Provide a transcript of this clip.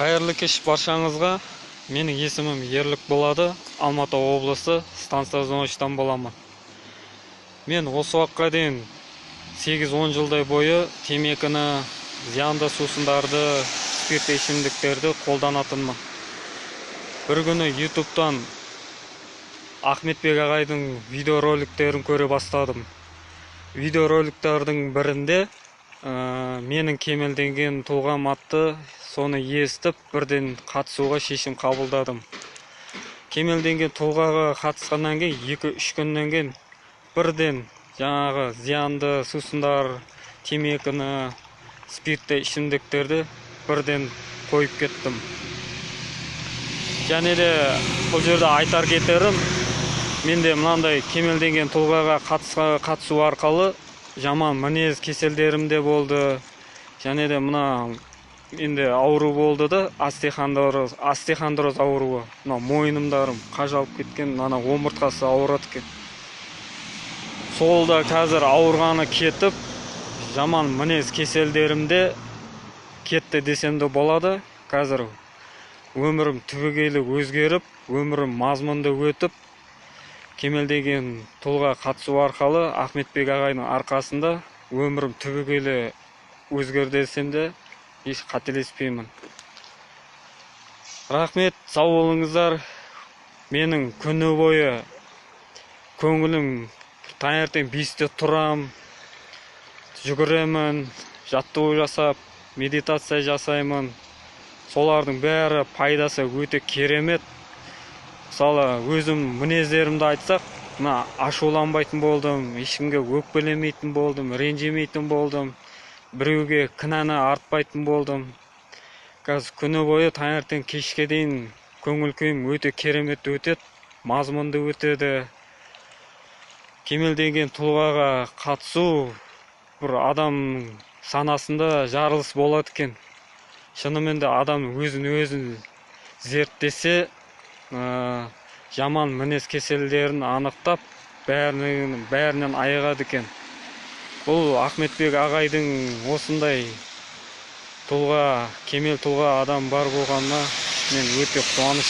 Қайырлы кеш баршаңызға. Менің есімім Ерлік болады. Алматы облысы станция Зоныштан боламын. Мен осы уақытқа дейін 8-10 жылдай бойы темекіні, зиянды сусындарды, спиртті ішімдіктерді қолданатынмын. Бір күні YouTube'тан Ахметбек ағайдың видеороликтерін көре бастадым. Видеороликтердің бірінде менің кемелденген тұлғам атты, соны естіп, бірден қатысуға шешім қабылдадым. Кемелденген тұлғаға қатысқаннан кейін 2-3 күннен кейін бірден жаңағы зиянды сусындар, темекіні, спиртті ішімдіктерді бірден қойып кеттім. Және де бұл жерде айтар кетерім, менде мынандай кемелденген тұлғаға қатысу арқылы жаман мінез кеселдерім де болды. Және де мына менде ауру болды да, остеохондроз ауруы. Мына мойнымдарым қажалып кеткен, ана омыртқасы ауырады екен. Сол да қазір ауырғаны кетіп, жаман мінез кеселдерім де кетті десем де болады. Қазір өмірім түбегейлі өзгеріп, өмірім мазмұнды өтіп, кемелденген тұлға қатысу арқылы Ахметбек ағайдың арқасында өмірім түбегейлі өзгерді десем де еш қателеспеймін. Рахмет, сау болыңыздар. Менің күні бойы көңілім таңертең 5-те тұрам, жүгіремін, жаттығу жасап, медитация жасаймын. Солардың бәрі пайдасы өте керемет. Мысалы, өзім мінездерімді айтсақ, мына ашуланбайтын болдым, ешкімге өкпелемейтін болдым, ренжімейтін болдым, біреуге кінәні артпайтын болдым. Қазір күні бойы таңертең кешке дейін көңіл күйім өте керемет өтеді, мазмұнды өтеді. Кемелденген тұлғаға қатысу бір адамның санасында жарылыс болады екен. Шынымен де адам өзін өзін зерттесе, жаман мінез кеселдерін анықтап, бәрінен айығады екен. Бұл Ахметбек ағайдың осындай тұлға, кемел тұлға адам бар болғанына мен өте қуаныштымын.